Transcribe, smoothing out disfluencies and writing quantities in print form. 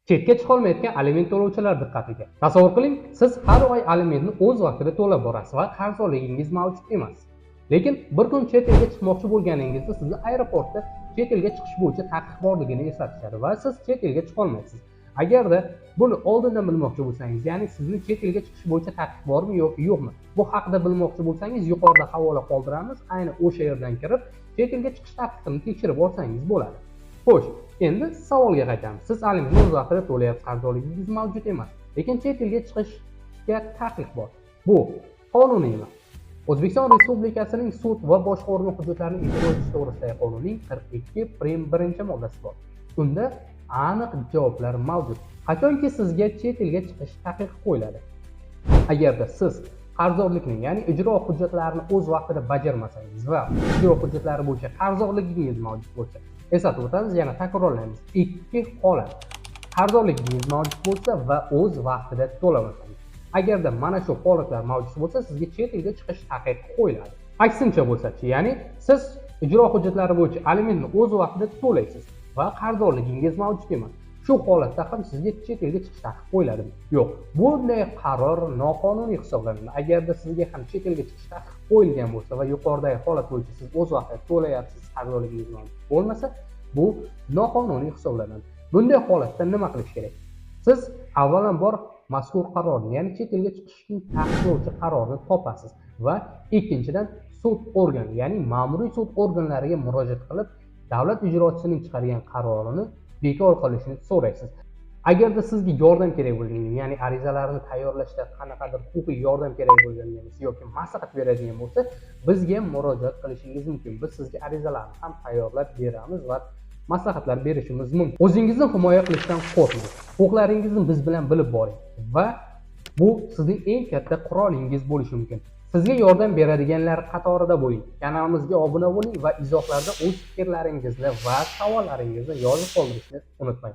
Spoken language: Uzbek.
Chetga chiqolmayotgan aliment to'lovchilar diqqatiga. Tasavvur qiling, siz har oy alimentni o'z vaqtida to'lab borasiz va qarzdorligingiz mavjud emas. Lekin bir kun chet elga chiqmoqchi bo'lganingizda sizni aeroportda chet elga chiqish bo'yicha taqiq borligini eslatishadi va siz chet elga chiqolmaysiz. Agarda buni oldindan bilmoqchi bo'lsangiz, ya'ni sizni chet elga chiqish bo'yicha taqiq bormi yoki yo'qmi, bu haqida bilmoqchi bo'lsangiz, yuqorida havola qoldiramiz, ayni o'sha yerdan kirib chet elga chiqish taqiqini tekshirib olsangiz bo'ladi. Xo'sh, endi savolga qaytamiz. Siz alimentni o'z vaqtida to'layapsiz, qarzdorligingiz mavjud emas, lekin chet elga chiqishga taqiq bor. Bu qonuniymi? O'zbekiston Respublikasining sud va boshqa organ hujjatlarini ijro etish to'g'risidagi qonunning 42 prim 1-moddasi bor. Unda aniq javoblar mavjud. Qachonki sizga chet elga chiqish taqiqi qo'yiladi? Agarda siz qarzdorlikni, ya'ni ijro hujjatlarini o'z vaqtida bajarmasangiz va ijro hujjatlari bo'yicha qarzdorligingiz mavjud bo'lsa, eslatib o'tamiz, yana takrorlaymiz. Ikki holat: qarzdorligingiz mavjud bo'lsa va o'z vaqtida to'lamasangiz. Agarda mana shu holatlar mavjud bo'lsa, sizga chet elga chiqish taqiqi qo'yiladi. Aksincha bo'lsa-chi, ya'ni siz ijro hujjatlari bo'yicha alimentni o'z vaqtida to'laysiz va qarzdorligingiz mavjud emas. Shu holatda ham sizga chet elga chiqish taqiqi qo'yiladimi? Yo'q. Bunday qaror noqonuniy hisoblanadi. Agarda sizga ham chet elga chiqish taqiqi qo'yilgan bo'lsa va yuqoridagi holat bo'yicha siz o'z vaqtida to'layapsiz, qarzdorligingiz mavjud bo'lmasa, bu noqonuniy hisoblanadi. Bunday holatda nima qilish kerak? Siz avvalambor mazkur qarorni, ya'ni chet elga chiqishni taqiqlovchi qarorni topasiz va ikkinchidan sud organi, ya'ni ma'muriy sud organlariga murojaat qilib, davlat ijrochisining chiqargan qarorini bekor qilishini so'raysiz. Agarda sizga yordam kerak bo'lgan, ya'ni arizalarni tayyorlashda qanaqadir huquqiy yordam kerak bo'lgan yoki maslahat beradigan bo'lsa, bizga murojaat qilishingiz mumkin. Biz sizga arizalarni ham tayyorlab beramiz va maslahatlar berishimiz mumkin. O'zingizni himoya qilishdan qo'rqmang. Huquqlaringizni biz bilan bilib boring va bu sizning eng katta qurolingiz bo'lishi mumkin. Sizga yordam beradiganlar qatorida bo'ling. Kanalimizga obuna bo'ling va izohlarda o'z fikrlaringizni va savollaringizni yozib qoldirishni unutmang.